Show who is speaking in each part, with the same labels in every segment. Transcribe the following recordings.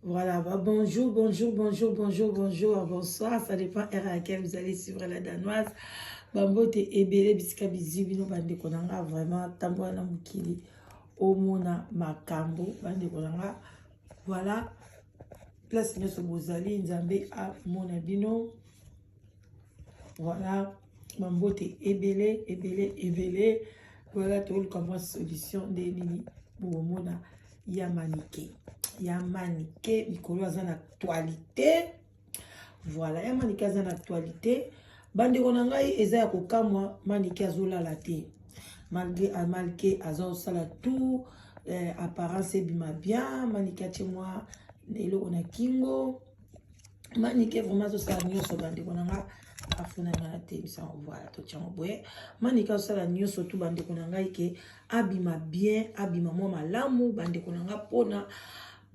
Speaker 1: Voilà, bah bonjour, bonjour, bonjour, bonjour, bonjour, bonsoir, ça dépend heure à laquelle vous allez suivre la danoise. Bambote ebele bisika bizwi bino bandeko na nga vraiment tambola na mokili omona makambo bandeko na nga voilà place nyonso bozali nzambe amona bino voilà bambote ebele ebele ebele voilà toluka mwa solution nde nini bokomona ya manike ya manike mikolo aza na actualité voilà ya manike aza na actualité bandeko na ngai eza ya kokamwa manike azolala te malgré malke aza kosala tout eh, apparence ebima bien manike atie mwa eloko na kingo manike vraiment azosala nyonso bandeko na nga afuna nga natelemisa yango voilà totya yango boye manike azosala nyonso tu bandeko na ngai ke abima bien abima mwa malamu bandeko na nga mpona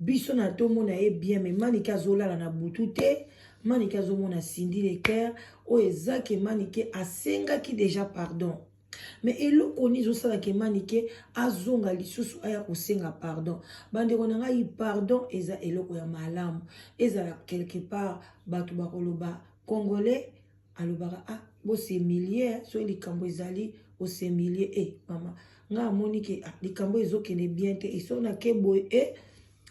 Speaker 1: biso na tomona ye bien me manike azolala na butu te manike azomona Cindy Le Cœur oyo eza ke manike asengaki déjà pardon me eloko nini ezosala ke manike azonga lisusu aya kosenga pardon bandeko na ngai pardon eza eloko ya malamu ezala quelque part bato bakoloba congolais alobaka ah bosemilie soki likambo ezali osemilie e eh, mama ngai amoni ke ah, likambo ezokende bien te esoki nake boye e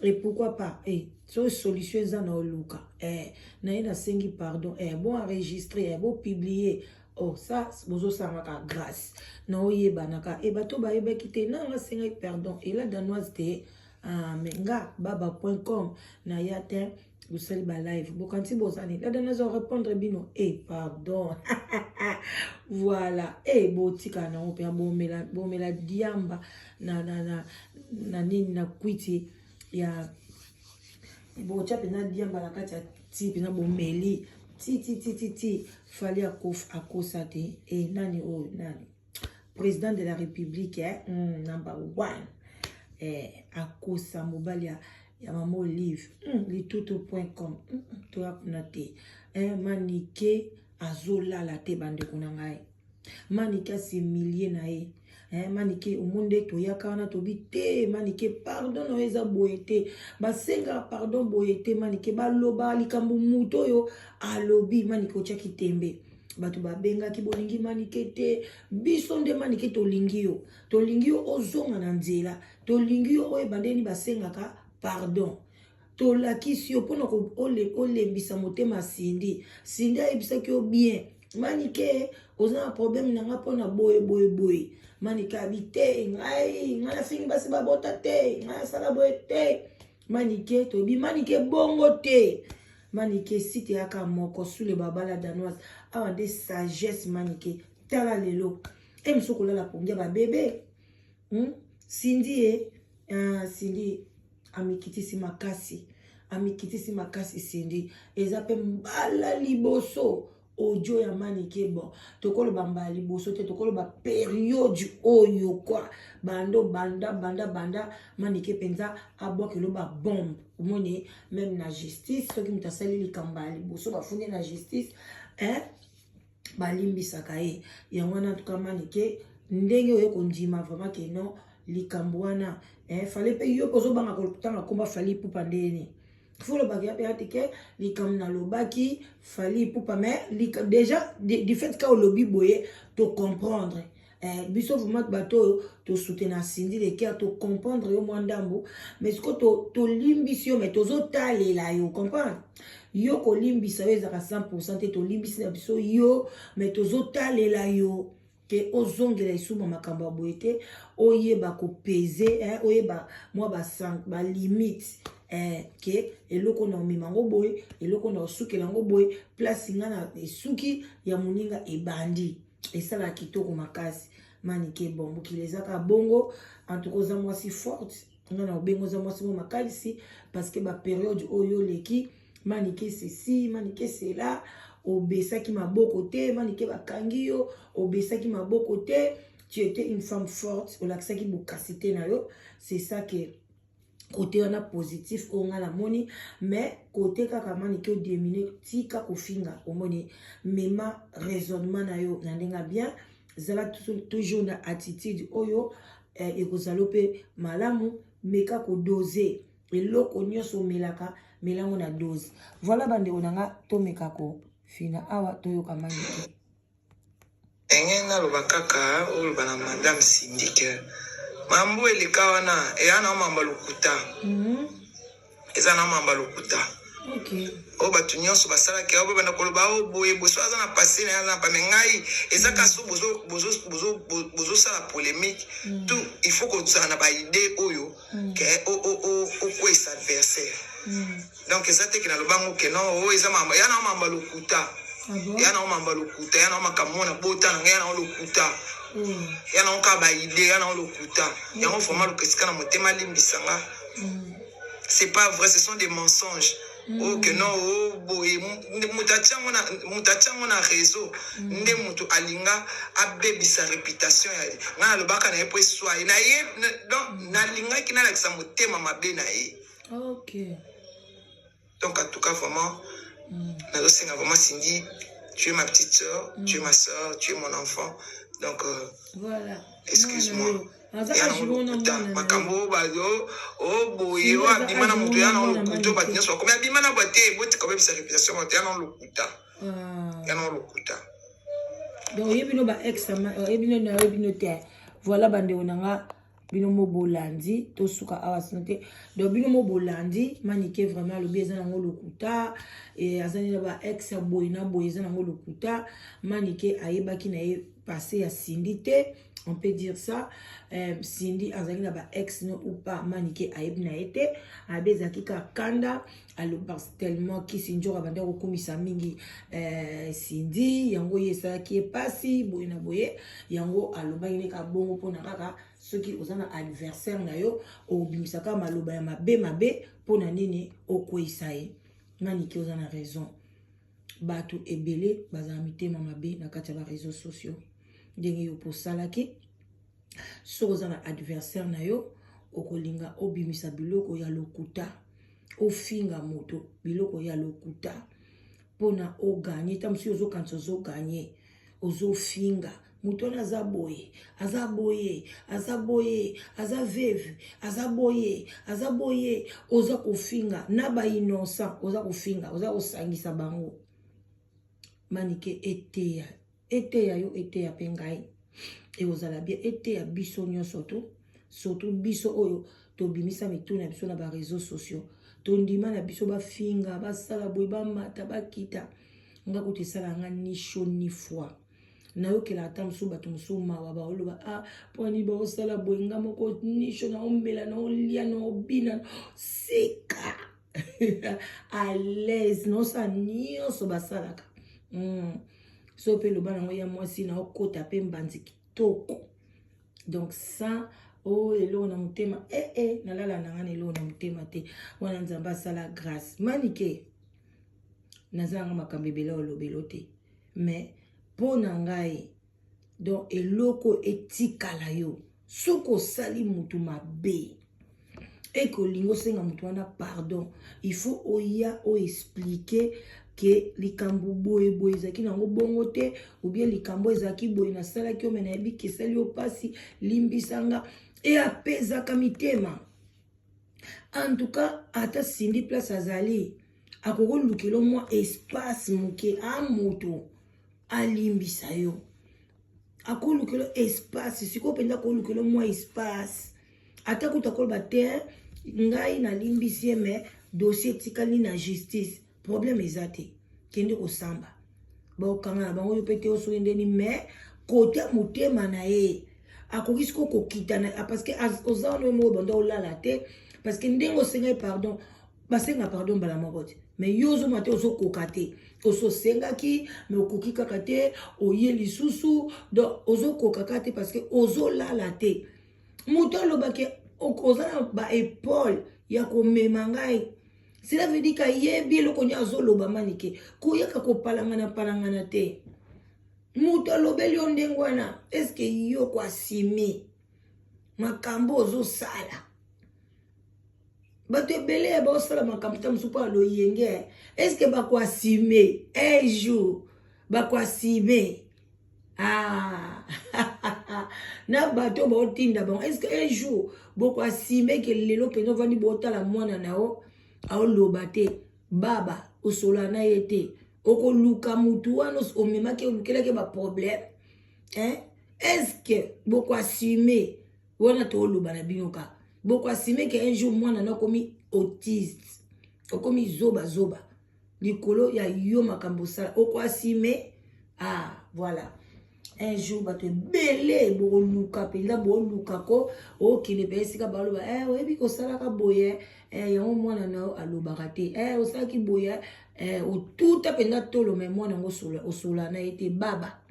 Speaker 1: et pourquoi pas eh, soki solution eza na oluka eh, na ye nasengi pardon eh, bo enregistre eh, bo publier oh ça bozosangaka grâce na oyebanaka e bato bayebaki te nanga asengaki pardon ela danoise te ah, mais nga baba point com naya te bosali ba live bokanisi bozani la danoise répondre bino e pardon voilà e botikala nango mpenza bomela, bomela diamba na, na, na, na nini na kwiti ya botya mpenza diamba na kati ya ti mpenza bomeli ti ti ti ti ti fali akosa te e nani oyo nani président de la république eh? Number one eh, akosa mobali ya, ya mama olive litutu point com toya kuna te eh, manike azolala te bandeko na ngai manike asemilie na ye eh, manike omoni nde toyaka wana tobi te manike pardon na yo eza boye te basengaka pardon boye te manike baloba likambo moto oyo alobi manike otiaki tembe bato babengaki bolingi manike te biso nde manike tolingi yo tolingi yo ozonga na nzela tolingi yo oyeba ndeni basengaka pardon tolakisi yo mpona olembisa motema Cindy Cindy ayebisaki yo bien manike oza na problème na nga mpona boye boye boye manike abi te ngai ngai nafingi basi babota te ngai nasala boye te manike toyebi manike bongo te manike site yaka moko sule babala danoise awa nde sagesse manike tala lelo e mosu kolala pongi ya babebe Cindy ye ah, Cindy amikitisi makasi amikitisi makasi Cindy eza mpe mbala liboso audio ya manike bon tokoloba mbala liboso te tokoloba periode oyo kwa bando banda banda banda manike mpenza abwakelo babombe omoni même na justice soki moto asali likambo ya liboso bafundi na justice eh? Balimbisaka ye yango wana tuka manike ndenge oye kondima vraiment ke non likambo wana eh, fale mpe yo mpe ozobanga kotanga komba Fally Ipupa ndeni fo olobaki ya mpe ate ke likambo nalobaki Fally Ipupa mais déjà du fait ka olobi boye tocomprendre eh, biso vraiment bato oyo tosoutenir Cindy Le Cœur tocomprendre yo mwa ndambo mais siko tolimbisi yo mais tozotalela yo comprendre yo kolimbisa yo ezalaka 100 te tolimbisi na biso yo mais tozotalela yo ke ozongela esuma makambo ya boye te oyeba kopese eh, oyeba mwa balimite eh, ke eloko na omema yango boye eloko na osukela yango boye place nga na esuki ya moninga ebandi esalaka kitoko makasi manike bon mokili eza kaka bongo en tout cas oza mwasi forte nga na obengo oza mwasi mo makasi parce que baperiode oyo oleki manike ceci manike cela obesaki maboko te manike bakangi yo obesaki maboko te tu étais une femme forte olakisaki bokasi te na yo c'est ça que côté wana positif oyo nga namoni mais côté kaka manike odemine tika kofinga omoni mema raisonnement na yo na ndenge bien zala toujours na attitude oyo eh, ekozala mpe malamu meka kodose. Eloko nyonso omelaka, melango na dose. Voilà bandeko na nga, tomeka kofina awa, toyoka Manike.
Speaker 2: Ndenge naloba kaka, oloba na madame Cindy ke mambo eleka wana eya na mamba lokuta. Eza na mamba lokuta. Oyo bato nyonso basalaki oyo banda koloba oyo boye boye, so aza na passé na ye, aza na pa, mais ngai eza kaka so bozosala polémique tout, il faut kozala na baidée oyo ke okwesa adversaire. Donc eza te ke nalobango ke non, oyo eza mamba ya na mamba lokuta.
Speaker 1: Ah bon?
Speaker 2: Ya na mamba lokuta, ya na makambo na bota na ngai, ya na lokuta. Ya na kaka baidée, ya na lokuta yango. Vraiment, luka esika na motema, alimbisanga. C'est pas vrai, ce sont des mensonges. Oyo ke non, o boye, moto atia yango na réseau nde moto alinga abebisa réputation ya ngai. Nalobaka na ye mpo eswa ye na ye, donc nalingaki nalakisa motema mabe na ye. Donc en tout cas, vraiment, nazosenga vraiment, Cindy, tu es ma petite sœur, tu es ma sœur, tu es mon enfant, donc excuse-moi.
Speaker 1: Aza
Speaker 2: Ya
Speaker 1: age
Speaker 2: nango
Speaker 1: mona
Speaker 2: lokuta.
Speaker 1: mwana na yo.
Speaker 2: Makambo oyo bazo o boye,
Speaker 1: Cindy
Speaker 2: oyo
Speaker 1: aza
Speaker 2: abima na
Speaker 1: age
Speaker 2: moto
Speaker 1: mona
Speaker 2: ya nango
Speaker 1: mwana
Speaker 2: lokuta. Oyo bato
Speaker 1: Manike.
Speaker 2: nyonso bakomi abima na bwa te, botika obebisa réputation moto, ya nango lokuta.
Speaker 1: Ah.
Speaker 2: Ya nango lokuta.
Speaker 1: Donc oyebi no ba ex, oyebi no na oyebi no te. Voilà bandeko na nga, bino mo bolandi, tosuka awa sino te. Donc bino mo bolandi, Manike vraiment alobi eza nango lokuta e, azali na ba ex ya boye na boye, eza nango lokuta. Manike ayebaki na ye passé ya Cindy te, on peut dire ça. Cindy azalaki na ba ex no ou pas, Manike ayebi na ye te. Ayebi ezalaki kaka kanda, aloba tellement kisi nzoka abandi kokumisa mingi Cindy, yango ye esalaki ye mpasi boye na boye, yango alobaki nde kaka bongo, mpona kaka soki oza na adversaire na yo, obimisaka maloba ya mabe mabe mpona nini okweyisa ye. Manike, oza na raison. Bato ebele bazala mitema mabe na kati ya baréseaux sociaux. Ndenge yo posalaki, soki oza na adversaire na yo, okolinga obimisa biloko ya lokuta, ofinga moto biloko ya lokuta mpona ogagner. Ta mosusu ozokanisa ozogagner, ozofinga moto wana aza boye, aza boye, aza boye, aza veuve, aza boye, aza boye. Oza kofinga na bainnocent, oza kofinga, oza kosangisa bango. Manike, eteya, eteya yo, eteya mpe ngai, ekozala bien. Eteya biso nyonso to surtout biso oyo tobimisa mitu na biso na baréseaux sociaux, tondima na biso bafinga, basala boye, bamata, bakita. Nga kutu esala nga ni chaud ni froid. Nayokela ata mosusu bato mosusu mawa, baoloba: "Ah, mponi baosala boye?" Nga moko ni chaud, naomela, naolia, naobina, seka à l'aise, naosala nyonso basalaka. So mpe loba nango ya mwasi, naokota mpe mbanzi kitoko. Donc sans oyo eloko na motema, ee nalala na nga na eloko na motema te. Wana Nzambe asala grâce. Manike, naza nanga makambo ebele olobelo te, mais mpo na ngai, donc eloko etikala yo, soki osali motu mabe eke olingi osenga motu wana pardon, il faut oya oexpliquer ke likambo boye boye ezalaki nango bongo te, ou bien likambo ezalaki boye, nasalaki yo, mais nayebi ke esali yo mpasi, limbisanga. E apezaka mitema. En tout cas, ata Cindy place azali, akokolukela mwa espace moke a moto alimbisa yo, akolukela espace. Sikoyo mpenza akolukela mwa espace, ata kuta koloba te: "Ngai nalimbisi ye, mais dossier etikali na justice." Problème eza te, kende kosamba, bakokanga na bango yo mpe te, osoki ndeni. Mais kote motema na ye akoki sikoyo kokita na, parce que oza wana, yo moko banda olala te, parce que ndenge osengai pardon, basenga pardon mbala moko te, mais yo ozomona te, ozokoka te. Ososengaki, mais okoki kaka te, oye lisusu, donc ozokoka kaka te parce que ozolala te. Moto alobaki oza na baépaule ya komema ngai, cela veut dire kayebi eloko nini azoloba. Manike, koyaka kopalangana palangana te. Moto alobeli yo ndenge wana, eske yo koassumer makambo ozosala? Bato ebele ya baosala makambo ta mosusu mpo ya loyenge, eske bakoassumer un jour? Bakoassumer? Ah. Na bato oyo baotinda bango, est ce que un jour bokoassumer ke lelo mpenza ovandi, bootala mwana na yo aoloba te, baba osolola na ye te, okoluka mutu wana omemaki, olukelaki baproblème, hein? Est ce que bokoassumer wana? Tooloba na bino kaka, bokoassumer ke un jour mwana na okomi autiste, okomi zobazoba likolo ya yo makambo osala, okoassumer? Ah, voilà, un jour bato ebele bokoluka mpenza, boluka ko okende mpe esika baloba: "Eh, oyebi kosalaka boye, eh, yango mwana na yo alobaka te, eh, osalaki boye, eh, otuta mpenza tolo." Me mwana yango osola na ye te, baba.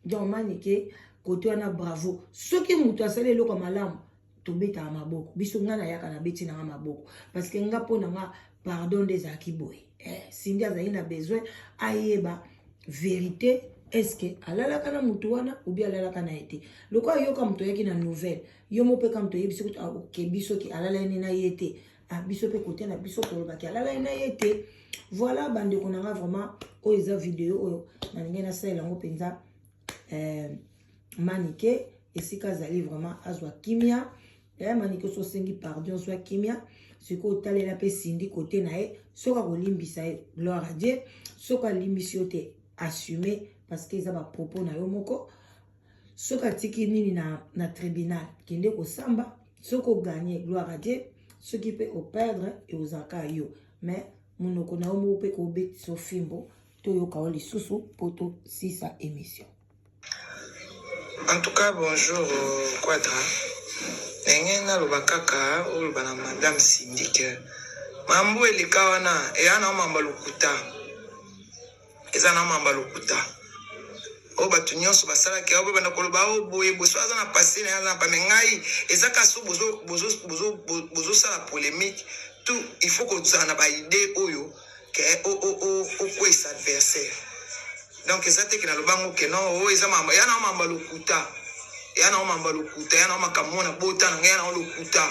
Speaker 1: Donc Manike, kote wana, bravo. Soki moto asali eloko ya malamu, tobetaka maboko. Biso, ngai nayaka, nabeti nanga maboko, parce que nga, mpo na nga, pardon nde ezalaki boye. Cindy azalaki na besoin ayeba vérité: est-ce alalaka na motu wana obi alalaka na ye te? Lokola ayoka moto ayaki na nouvelle, yo mo mpe ka moto oyebi soki okebi, soki alalani na ye te. Ah, biso mpe kote na biso tolobaki alalani na ye te. Voilà, bandeko na nga, vraiment, oyo eza video oyo nalingi nasalela yango mpenza. Manike, esika azali, vraiment azwa kimia. Manike, so osengi pardon, ozwa kimia. Sikoyo otalela mpe Cindy kote na ye, soki akolimbisa ye, gloire à Dieu. Soki alimbisi yo te, assume, parce que eza bapropos na yo moko. Soki atiki nini na tribunal, kende kosamba. Soki ogagner, gloire à Dieu. Soki mpe operdre, eozalaka yo. Mais monoko na yo moko mpe kobetisa fimbo. Toyoka yo lisusu mpo tosisa émission.
Speaker 2: En tout cas, bonjour, Quadra. Ndenge naloba kaka, oloba na madame Cindy ke mambo eleka wana eya na mambo lokuta, eza na mambo lokuta oyo bato nyonso basalaki oyo banda koloba oyo boye boso aza na passé na ye, aza na pame. Ngai eza kasi bozosala polémique tout, il faut kozala na baidée oyo ke okwesa adversaire. Donc eza te ke nalobango ke non, oyo eza mambo ya na mambo lokuta, ya na mambo lokuta, ya na makambo mona bota na ngai, ya na lokuta,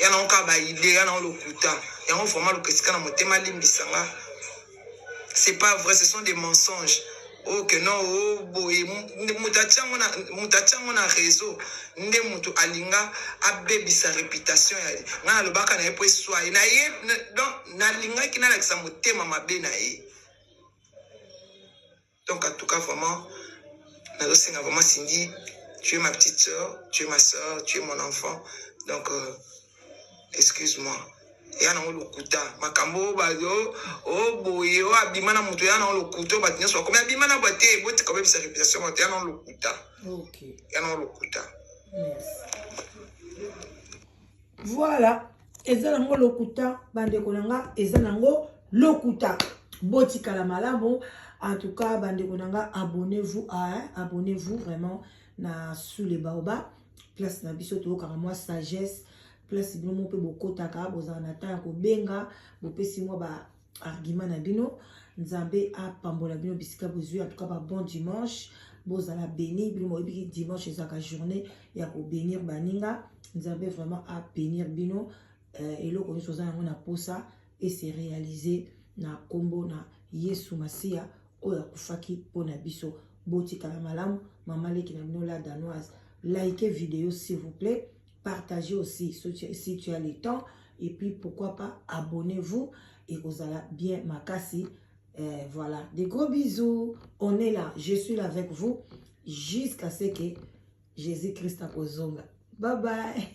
Speaker 2: ya na kaka baidée, ya na lokuta. Yango vraiment luka esika na motema alimbisanga. C'est pas vrai, ce sont des mensonges oyo ke non, o boye moto atiango na réseau nde moto alinga abebisa réputation ya ngai. Nalobaka na ye mpo eswa ye na ye. Donc nalingaki nalakisa motema mabe na ye. Donc en tout cas, vraiment, nazosenga vraiment, Cindy, tu es ma petite soeur, tu es ma soeur, tu es mon enfant. Donc excuse-moi, eya nango lokuta. Makambo oyo o boye oyo abima na moto, eya nango lokuta. Oyo bato nyonso bakomi abima na bwa te, botika obebisa réputation bato, eya nango lokuta. Eya nango lokuta.
Speaker 1: Voilà, eza nango lokuta, bandeko na nga, eza nango lokuta. Botikala malamu. En tout cas, bandeko na nga, abonnez-vous à abonnez-vous vraiment na Sous les Baobab, place na biso toyokaka mwa sagesse, place bino mo mpe bokotaka, bozala na temps ya kobenga, bopesi mwa baargument na bino. Nzambe apambola bino bisika bozwi. En tout cas, ba bon dimanche, bozala béni. Bino boyebiki dimanche ezalaka journée ya kobénir baninga. Nzambe vraiment abénir bino. Eloko nyonso oza yango na posa ese réaliser na nkombo na Yesu Masiya oyo akufaki mpona biso. Botikala malamu. Mama leki na bino, la Danoise. Likez vidéo, s'il vous plaît. Partagez aussi si tu as le temps. Et puis pourquoi pas, abonnez-vous et kozala bien makasi. Voilà, des gros bisous. On est là, je suis là avec vous jusqu'à ce que Jésus Christ akozonga. Bye bye.